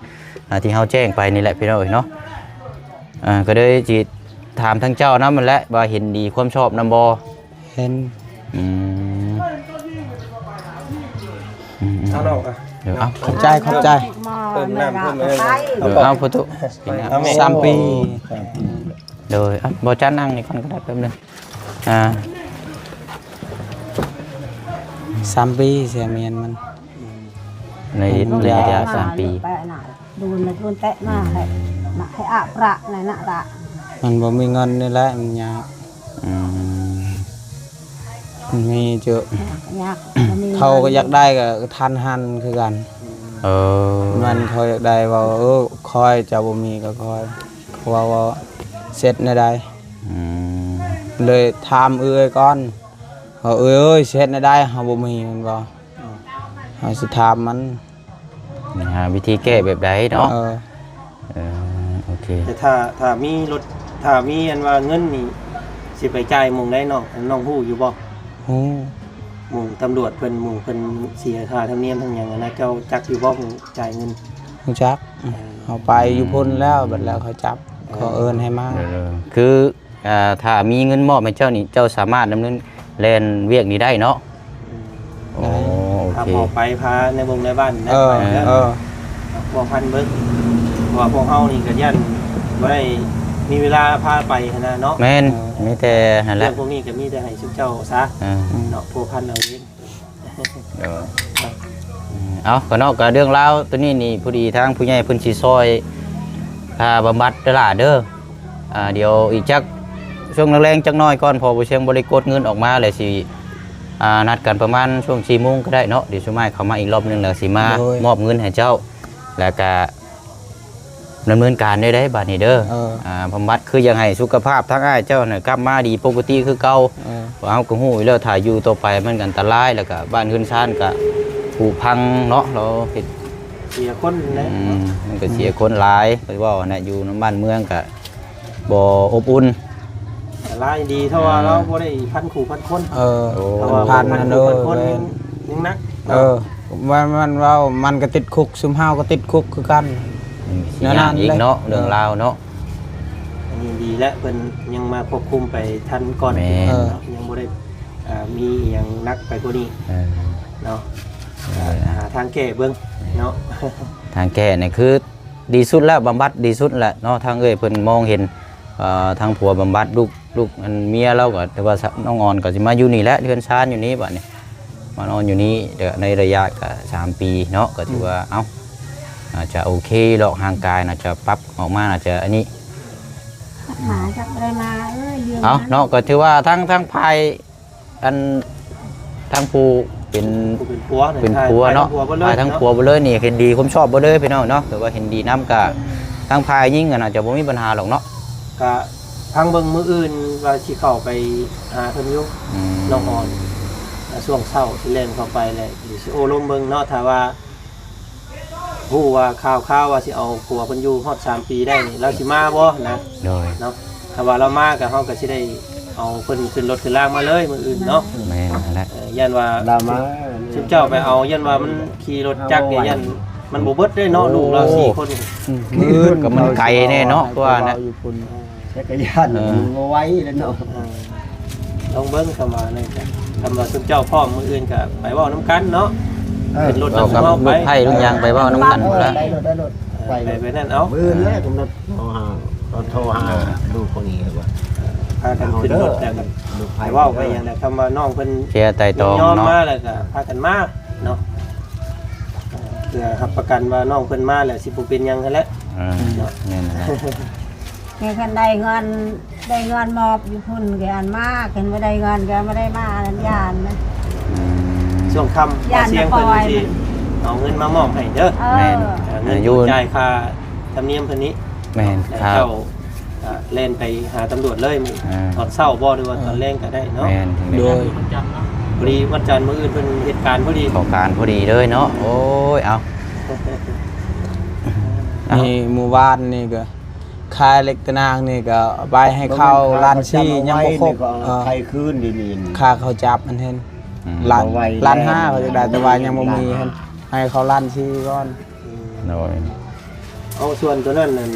ອ່າ ທີ່ເຮົາແຈ້ງໄປນີ້ແຫຼະ ພີ່ນ້ອງເອີຍເນາະ ອ່າ ກໍເລີຍຊິຖາມທາງເຈົ້ານຳຫັ້ນແຫຼະ ວ່າເຫັນດີຄວາມຊອບນຳບໍ່? ເຫັນ ອືມ ອືມ ເອົານ້ອງ ອ່ະ ເອີ ເອົາ ຂອບໃຈ ຂອບໃຈ ເພີ່ມນ້ຳເພີ່ມ ເອີ ເອົາ ປະຕູ ສາມປີ ໂດຍ ອ່ະ ບໍ່ຈັນນັ່ງນີ້ກ່ອນກໍໄດ້ ແປັບໜຶ່ງ ອ່າ ສາມປີ ເສຍເມຍນມັນ ໃນ ໃນໄລຍະສາມປີ ໂດນ ໂດນແຕະມາ ອືມ ໃຫ້ ໃຫ້ອາບປະໃນນະລະ ມັນບໍ່ມີເງິນນີ້ແຫຼະ ມັນຍາກ ອືມ ມັນມີເຈົ້າ ຍາກ ເຂົາກໍຢາກໄດ້ກໍທັນຫັນຄືກັນ ເອີ ມັນເຂົາຢາກໄດ້ ເວົ້າ ເອີ ຂ້ອຍ ເຈົ້າບໍ່ມີກໍຂ້ອຍ ເຂົາເວົ້າວ່າເຊັດແນວໃດ ອືມ ເລີຍຖາມເອື້ອຍກ່ອນ ວ່າ ເອື້ອຍເອີຍ ຊິເຮັດແນວໃດ ເຮົາບໍ່ມີ ແມ່ນບໍ່ ເຮົາຊິຖາມມັນ ຫາວິທີແກ້ແບບໃດເນາະ ເອີ ເອີ ໂອເຄ ແຕ່ຖ້າ ຖ້າມີລົດ ຖ້າມີອັນວ່າເງິນນີ້ ຊິໄປຈ່າຍໝ່ອງໃດນ້ອງ ນ້ອງຮູ້ຢູ່ບໍ່? ຮູ້ ໝ່ອງຕຳຫຼວດເພິ່ນ ໝ່ອງເພິ່ນເສຍຄ່າທຳນຽມທັງຫຍັງຫັ້ນນະ ເຈົ້າຈັກຢູ່ບໍ່ ໝ່ອງຈ່າຍເງິນ? ຮູ້ຈັກ ເອີ ເຮົາໄປຢູ່ພຸ້ນແລ້ວ ບັດແລ້ວເຂົາຈັບ ເອີ ເຂົາເອີ້ນໃຫ້ມາ ເອີ ຄື ອ່າ ຖ້າມີເງິນມອບໃຫ້ເຈົ້ານີ້ ເຈົ້າສາມາດດຳເນີນແລ່ນວຽກນີ້ໄດ້ເນາະ? ອືມ ໂອ້ ໂອເຄ ຖ້າອອກໄປພາໃນວົງໃນບ້ານນະ ເອີ ເອີ ພົວພັນເບິ່ງ ເພາະວ່າພວກເຮົານີ້ກໍຢ້ານບໍ່ໄດ້ມີເວລາພາໄປຫັ້ນນະເນາະ ແມ່ນ ເອີ ມີແຕ່ຫັ້ນແຫຼະ ເລື່ອງພວກນີ້ກໍມີແຕ່ໃຫ້ຊຸມເຈົ້າຊະ ເອີ ເນາະ ພົວພັນເອົາເອງ. ເອີ ເອົາ ກໍເນາະ ກໍເລື່ອງລາວໂຕນີ້ນີ້ ພໍດີທາງຜູ້ໃຫຍ່ເພິ່ນຊິຊ່ອຍຄ່າບຳບັດເດີຫຼ້າເດີ ອ່າ ດຽວອີກຈັກ ຊ່ວງແລງໆຈັກໜ້ອຍກ່ອນ ເພາະວ່າບໍ່ຊຽງບໍ່ໄດ້ກົດເງິນອອກມາ ແລ້ວຊິ ອ່າ ນັດກັນປະມານຊ່ວງສີ່ໂມງກໍໄດ້ເນາະ ດຽວຊຸມອ້າຍເຂົ້າມາອີກລອບໜຶ່ງ ແລ້ວຊິມາ ໂດຍ ມອບເງິນໃຫ້ເຈົ້າ ແລ້ວກະ ດຳເນີນການໄດ້ໄດ໋ບາດນີ້ເດີ ເອີ ອ່າ ບຳບັດ ຄືຢາກໃຫ້ສຸຂະພາບທາງອ້າຍເຈົ້ານະກັບມາດີປົກກະຕິຄືເກົ່າ ເອີ ເພາະເຮົາກໍຮູ້ຢູ່ແລ້ວ ຖ້າຢູ່ຕໍ່ໄປມັນກໍອັນຕະລາຍ ແລ້ວກໍບ້ານເຮືອນຊານກໍຜຸພັງເນາະ ລາວເຮັດ ເສຍຄົນແຫຼະ ອືມ ມັນກໍເສຍຄົນຫຼາຍ ຄືເວົ້າຫັ້ນນະ ຢູ່ນຳບ້ານເມືອງກໍບໍ່ອົບອຸ່ນ ຫຼາຍດີ ເພາະວ່າ ເອີ ລາວບໍ່ໄດ້ພັນຄູ່ພັນຄົນ ເອີ ເພາະວ່າພັນ ພັນຄູ່ ເອີ ພັນຄົນ ແມ່ນ ຍັງໜັກ ເອີ ເນາະ ມັນ ມັນເວົ້າ ມັນກໍຕິດຄຸກ ຊຸມເຮົາກໍຕິດຄຸກຄືກັນ ອືມ ຊິຍາກອີກເນາະ ເລື່ອງລາວເນາະ ອັນນີ້ດີແລ້ວ ເພິ່ນຍັງມາຄວບຄຸມໄປທັນກ່ອນ ແມ່ນ ເນາະ ຍັງບໍ່ໄດ້ ອ່າ ມີອີ່ຫຍັງໜັກໄປກວ່ານີ້ ເອີ ເນາະ ເອີ ຫາທາງແກ້ເບິ່ງເນາະ ທາງແກ້ນີ້ຄືດີສຸດແລ້ວ ບຳບັດດີສຸດແຫຼະເນາະ ທາງເອື້ອຍເພິ່ນມອງເຫັນ ເອີ ທາງຜົວບຳບັດ ລູກ ລູກ ອັນ ເມຍລາວກໍຖືວ່າ ນ້ອງອອນກໍຊິມາຢູ່ນີ້ແຫຼະ ເຮືອນຊານຢູ່ນີ້ບາດນີ້ ມານອນຢູ່ນີ້ ໃນໄລຍະກໍສາມປີເນາະ ກໍຖືວ່າ ອືມ ເອົ້າ ໜ້າຈະໂອເຄດອກ ຮ່າງກາຍໜ້າຈະປັບອອກມາ ໜ້າຈະອັນນີ້ ມາຈັກບໍ່ໄດ້ມາເອີຍ ເອົ້າ ເນາະ ກໍຖືວ່າທັງ ທັງຝ່າຍ ອັນ ທັງຜູ້ເປັນ ຜູ້ເປັນຜົວ ເປັນຜົວເນາະ ຝ່າຍທັງຜົວເບິດເລີຍ ຝ່າຍທັງຜົວເບິດເລີຍນີ້ ເຫັນດີຄວາມຊອບເບິດເລີຍພີ່ນ້ອງເນາະ ຖືວ່າເຫັນດີນຳ ກໍທັງຝ່າຍຍິງກໍໜ້າຈະບໍ່ມີບັນຫາດອກເນາະ ກໍ ຟັງເບິ່ງມື້ອື່ນວ່າຊິເຂົ້າໄປຫາເພິ່ນຢູ່ ອືມ ນ້ອງອອນ ອ່າ ຊ່ວງເຊົ້າຊິແລ່ນເຂົ້າໄປແຫຼະ ຊິໂອ້ລົມເບິ່ງເນາະ ຖ້າວ່າຮູ້ວ່າຂ່າວໆວ່າຊິເອົາຜົວເພິ່ນຢູ່ຮອດສາມປີໄດ້ນີ້ ລາວຊິມາບໍ່ນະ ໂດຍ ເນາະ ຖ້າວ່າລາວມາກໍ ເຮົາກໍຊິໄດ້ເອົາເພິ່ນຂຶ້ນລົດຂຶ້ນລາງມາເລີຍມື້ອື່ນເນາະ ແມ່ນຫັ້ນແຫຼະ ເອີ ຢ້ານວ່າລາວມາ ຊຸມເຈົ້າໄປເອົາ ຢ້ານວ່າມັນຂີ່ລົດຈັກນີ້ ຢ້ານມັນບໍ່ເບິດເດ້ເນາະ ໂອ້ ລູກລາວສີ່ຄົນ ອືມ ມື້ອື່ນກໍມັນໄກແດ່ເນາະ ເພາະວ່ານະ ຢູ່ພຸ້ນ ຈັກກະຍານ ເອີ ມັນບໍ່ໄວແລ້ວເນາະ ເອີ ລອງເບິ່ງຄຳວ່ານັ້ນກະ ຄຳວ່າຊຸມເຈົ້າພ້ອມ ມື້ອື່ນກະໄປເວົ້ານຳກັນເນາະ ເອີ ຂຶ້ນລົດນຳເຮົາໄປ ລົດໄຟລົດຫຍັງໄປເວົ້ານຳກັນພຸ້ນລະ ໄດ້ລົດ ໄດ້ລົດ ເອີ ໄປ ໄປ ໄປນັ້ນເອົາ ມື້ອື່ນແຫຼະ ກຳນົດໂທຫາ ໂທຫາລູກຄົນນີ້ວ່າ ພາກັນຂຶ້ນລົດແລ້ວກະໄປເວົ້າໄປຫຍັງນະ ຄຳວ່ານ້ອງເພິ່ນເຄຍໄຕ່ຕອງເນາະ ຍອມມາແລ້ວກະພາກັນມາເນາະ ເພື່ອຮັບປະກັນວ່ານ້ອງເພິ່ນມາແລ້ວຊິບໍ່ເປັນຫຍັງຫັ້ນແຫຼະ ເອີ ເນາະ ແມ່ນແຫຼະ ແຕ່ຄັນໄດ້ເງິນ ໄດ້ເງິນມອບຢູ່ພຸ້ນກໍອັນມາ ຄັນບໍ່ໄດ້ເງິນກໍບໍ່ໄດ້ມາ ອັນນັ້ນຢ້ານນະ ອືມ ຊ່ວງຄ່ຳ ຢ້ານ ບ່າວຊຽງເພິ່ນ ບໍ່ປ່ອຍ ຊິເອົາເງິນມາມອບໃຫ້ເດີ ເອີ ແມ່ນ ເອີ ເງິນ ເອີ ຢູ່ ຈ່າຍຄ່າທຳນຽມເພິ່ນນີ້ ແມ່ນ ແລ້ວເຈົ້າ ອ່າ ແລ່ນໄປຫາຕຳຫຼວດເລີຍ ມື້ ອ່າ ຕອນເຊົ້າບໍ່ ຫຼືວ່າຕອນແລງກໍໄດ້ເນາະ ແມ່ນ ໂດຍ ພໍດີວັນຈັນມື້ອື່ນເພິ່ນເຮັດການພໍດີ ເຂົ້າການພໍດີເລີຍເນາະ ໂອ້ຍ ເອົາ ນີ້ມື້ວານນີ້ກໍ ຂາຍເຫຼັກຕະໜ່າງນີ້ກໍໄປໃຫ້ເຂົາລ້ານສີ່ ຍັງບໍ່ຄົບ ເອີ ໄປຄືນດຽວນີ້ ຄ່າເຂົາຈັບມັນເຫັນ ອືມ ລ້ານ ລ້ານຫ້າ ເຂົາຢາກໄດ້ ແຕ່ວ່າຍັງບໍ່ມີ ໃຫ້ເຂົາລ້ານສີ່ກ່ອນ ອືມ ໂດຍ ເອົາ ສ່ວນຕົວນັ້ນນັ້ນ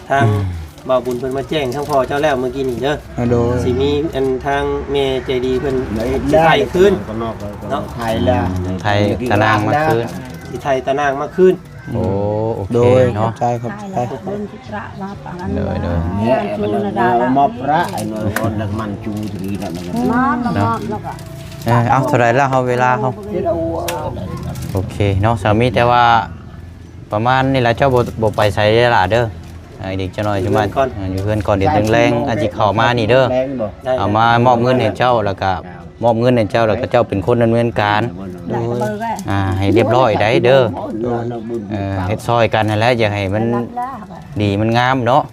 ທາງ ອືມ ບ່າວບຸນເພິ່ນມາແຈ້ງທາງພໍ່ເຈົ້າແລ້ວມື້ກີ້ນີ້ເດີ ໂດຍ ຊິມີອັນທາງແມ່ໃຈດີເພິ່ນ ໄດ້ ຊິໄຖ່ຄືນ ເນາະ ໄຖ່ແລ້ວ ອືມ ໄຖ່ຕະໜ່າງມາຄືນ ຊິໄຖ່ຕະໜ່າງມາຄືນ ໂອ້ ໂອເຄ ໂດຍ ເນາະ ຂອບໃຈ ຂອບໃຈ ໂດຍ ໂດຍ ມອບພະ ໄອ້ນ້ອຍອ່ອນ ນັກມັນຈູດນີ້ນະ ມອບ ມອບ ແລ້ວກໍ ເອີ ເອົາ ເທົ່າໃດແລ້ວເຮົາ ເວລາເຮົາ ໂອເຄເນາະ ສາມີ ແຕ່ວ່າປະມານນີ້ລະ ເຈົ້າບໍ່ ບໍ່ໄປໃສເດີຫຼ້າເດີ ເອີ ອີກຈັກໜ້ອຍ ຢູ່ເຮືອນກ່ອນ ເອີ ຢູ່ເຮືອນກ່ອນ ດຽວແລງໆ ອາດຊິເຂົ້າມານີ້ເດີ ໄດ້ ເອົາມາມອບເງິນໃຫ້ເຈົ້າ ແລ້ວກໍ ມອບເງິນໃຫ້ເຈົ້າ ແລ້ວກໍເຈົ້າເປັນຄົນດຳເນີນການ ໂດຍ ອ່າ ໃຫ້ລຽບຮ້ອຍໄດ້ເດີ ໂດຍ ເອີ ເຮັດຊ່ອຍກັນຫັ້ນແຫຼະ ຢາກໃຫ້ມັນດີມັນງາມເນາະ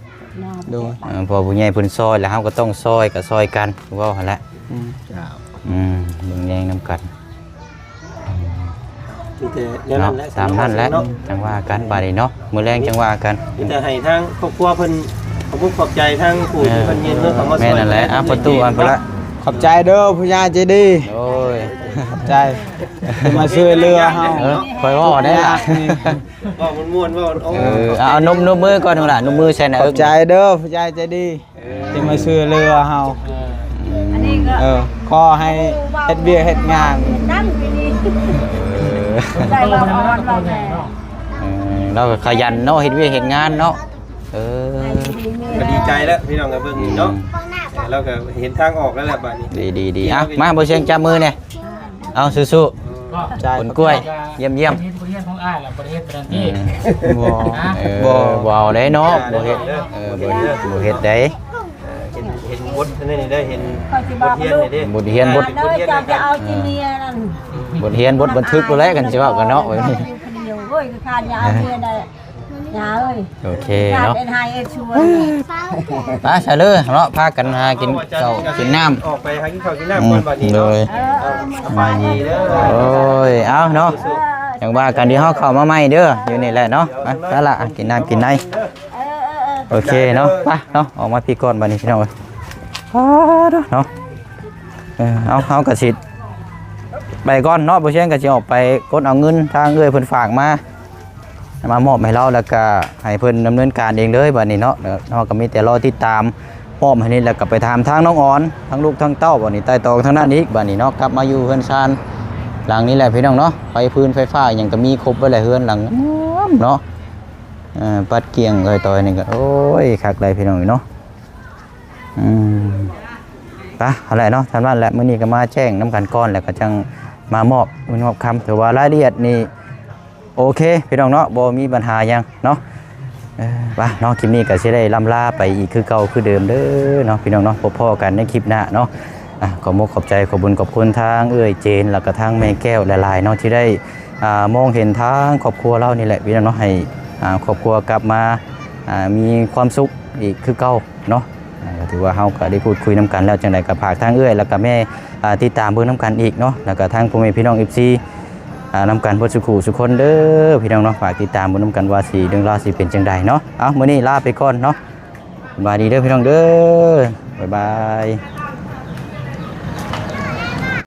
ໂດຍ ເອີ ເພາະວ່າຜູ້ໃຫຍ່ເພິ່ນຊ່ອຍ ແລ້ວເຮົາກໍຕ້ອງຊ່ອຍ ກໍຊ່ອຍກັນ ຄືເວົ້າຫັ້ນແຫຼະ ອືມ ເຈົ້າ ອືມ ເບິ່ງແຍງນຳກັນ ມີແຕ່ແນວນັ້ນແຫຼະ ເນາະ ຕາມນັ້ນແຫຼະ ເນາະ ຈັ່ງວ່າກັນບາດນີ້ເນາະ ມື້ແລງຈັ່ງວ່າກັນ ມີແຕ່ໃຫ້ທາງຄອບຄົວເພິ່ນຂອບອົກຂອບໃຈທາງຜູ້ທີ່ເພິ່ນຍື່ນມືເຂົ້າມາຊ່ອຍ ແມ່ນນັ້ນແຫຼະ ອ່າ ປະຕູອັນພຸ້ນລະ ຂອບໃຈເດີຜູ້ໃຫຍ່ໃຈດີ ໂອ້ຍ ຂອບໃຈທີ່ມາຊ່ວຍເຫຼືອເຮົາ ເອີ ຂ້ອຍເວົ້າໄດ້ລະ ເວົ້າມ່ວນໆ ເວົ້າ ໂອ້ ເອີ ເອົາ ນົບ ນົບມືກ່ອນ ໜູຫຼ້າ ນົບມືໃສ່ໜ້າ ຂອບໃຈເດີຜູ້ໃຫຍ່ໃຈດີ ທີ່ມາຊ່ວຍເຫຼືອເຮົາ ເອີ ອັນນີ້ກໍ ເອີ ຂໍໃຫ້ເຮັດວຽກເຮັດງານ ເອີ ໄດ້ວ່າອ່ອນວ່າແມ່ ເອີ ລາວກໍຂະຫຍັນເນາະ ເຮັດວຽກເຮັດງານເນາະ ເອີ ກໍດີໃຈແລ້ວພີ່ນ້ອງ ກໍເບິ່ງນີ້ເນາະ ອືມ ເອີ ລາວກໍເຫັນທາງອອກແລ້ວແຫຼະບາດນີ້ ດີໆໆ ອ່ະ ມາ ບໍ່ຊຽງ ຈັບມືແດ່ ເອົາ ສູ້ໆ ຂອບໃຈ ຄົນກ້ວຍ ຢ້ຽມໆ ເຮັດບົດຮຽນຂອງອ້າຍລະ ບໍ່ໄດ້ເຮັດປານນັ້ນຕິ ອືມ ບໍ່ ເອີ ບໍ່ ບໍ່ເອົາໄດ້ເນາະ ບໍ່ເຮັດ ເອີ ບໍ່ ບໍ່ເຮັດໄດ້ ເອີ ເຫັນ ເຫັນບົດອັນນີ້ໄດ້ ເຫັນບົດຮຽນນີ້ເດ້ ບົດຮຽນ ບົດ ເຈົ້າຈະເອົາຈິເມຍນັ້ນ ບົດຮຽນ ບົດບັນທຶກພຸ້ນແຫຼະ ຄັນຊິເວົ້າກັນເນາະ ຢູ່ຄົນດຽວ ໂອ້ຍ ຂ້າຢາເອົາເມຍໄດ້ ຍາເອີຍ ໂອເຄເນາະ ເປັນໄຮເອັດຊວນ ໄປຊະເລີເນາະ ພາກັນຫາກິນເຂົ້າກິນນ້ຳ ອອກໄປຫາກິນເຂົ້າກິນນ້ຳກ່ອນບັດນີ້ເນາະ ໂດຍ ເອີ ສະບາຍດີເດີ ໂອ້ຍ ເອົາເນາະ ຈັ່ງວ່າກັນ ດຽວເຮົາເຂົ້າມາໃໝ່ເດີ ຢູ່ນີ້ແຫຼະເນາະ ໄປລະ ກິນນ້ຳກິນໃນ ເອີ ເອີ ເອີ ໂອເຄເນາະ ໄປເນາະ ອອກມາພີ້ກ່ອນບັດນີ້ພີ່ນ້ອງເອີຍ ເນາະ ເອີ ເອົາ ເຮົາກໍຊິໄປກ່ອນເນາະ ບໍ່ຊຽງກໍຊິອອກໄປກົດເອົາເງິນທາງເອື້ອຍເພິ່ນຝາກມາ ມາມອບໃຫ້ລາວ ແລ້ວກະໃຫ້ເພິ່ນດຳເນີນການເອງເລີຍບາດນີ້ເນາະ ເຮົາກໍມີແຕ່ລໍຕິດຕາມ ມອບໃຫ້ນີ້ ແລ້ວກໍໄປຖາມທາງນ້ອງອອນ ທັງລູກທັງເຕົ້າ ບາດນີ້ໄຕ່ຕອງທາງນັ້ນອີກ ບາດນີ້ເນາະ ກັບມາຢູ່ເຮືອນຊານຫຼັງນີ້ແຫຼະພີ່ນ້ອງເນາະ ໄຟຟືນໄຟຟ້າຫຍັງກໍມີຄົບເບິດແຫຼະ ເຮືອນຫຼັງງາມເນາະ ເອີ ປັດກ້ຽງເອີຍຕອຍນີ້ກໍ ໂອ້ຍ ຄັກຫຼາຍພີ່ນ້ອງເນາະ ອືມ ໄປ ເອົາແຫຼະເນາະ ສ່ຳນັ້ນແຫຼະ ມື້ນີ້ກໍມາແຈ້ງນຳກັນກ່ອນ ແລ້ວກໍຈັ່ງມາມອບເງິນມອບຄຳ ຖືວ່າລາຍລະອຽດນີ້ ໂອເຄພີ່ນ້ອງເນາະ ບໍ່ມີບັນຫາຫຍັງເນາະ ເອີ ວ່າເນາະ ຄລິບນີ້ກໍຊິໄດ້ລ່ຳລາໄປອີກຄືເກົ່າຄືເດີມເດີເນາະ ພີ່ນ້ອງເນາະ ພົບພໍ້ກັນໃນຄລິບໜ້າເນາະ ອ່າ ຂໍມຸກຂອບໃຈ ຂອບບຸນຂອບຄຸນທາງເອື້ອຍເຈນ ແລ້ວກໍທາງແມ່ແກ້ວຫຼາຍໆເນາະ ທີ່ໄດ້ ອ່າ ມອງເຫັນທາງຄອບຄົວລາວນີ້ແຫຼະ ພີ່ນ້ອງເນາະ ໃຫ້ ອ່າ ຄອບຄົວກັບມາ ອ່າ ມີຄວາມສຸກອີກຄືເກົ່າເນາະ ກໍຖືວ່າເຮົາກໍໄດ້ພູດຄຸຍນຳກັນແລ້ວ ຈັ່ງໃດກໍຝາກທາງເອື້ອຍ ແລ້ວກໍແມ່ ອ່າ ຕິດຕາມເບິ່ງນຳກັນອີກເນາະ ແລ້ວກໍທາງພໍ່ແມ່ພີ່ນ້ອງ ເອັຟຊີ ອ່າ ນຳກັນເບິດສູ່ຄູ່ສູ່ຄົນເດີພີ່ນ້ອງເນາະ ຝາກຕິດຕາມເບິ່ງນຳກັນວ່າຊິ ເລື່ອງລາວຊິເປັນຈັ່ງໃດເນາະ. ເອົາ ມື້ນີ້ລາໄປກ່ອນເນາະ ສະບາຍດີເດີພີ່ນ້ອງເດີ ບາຍບາຍ.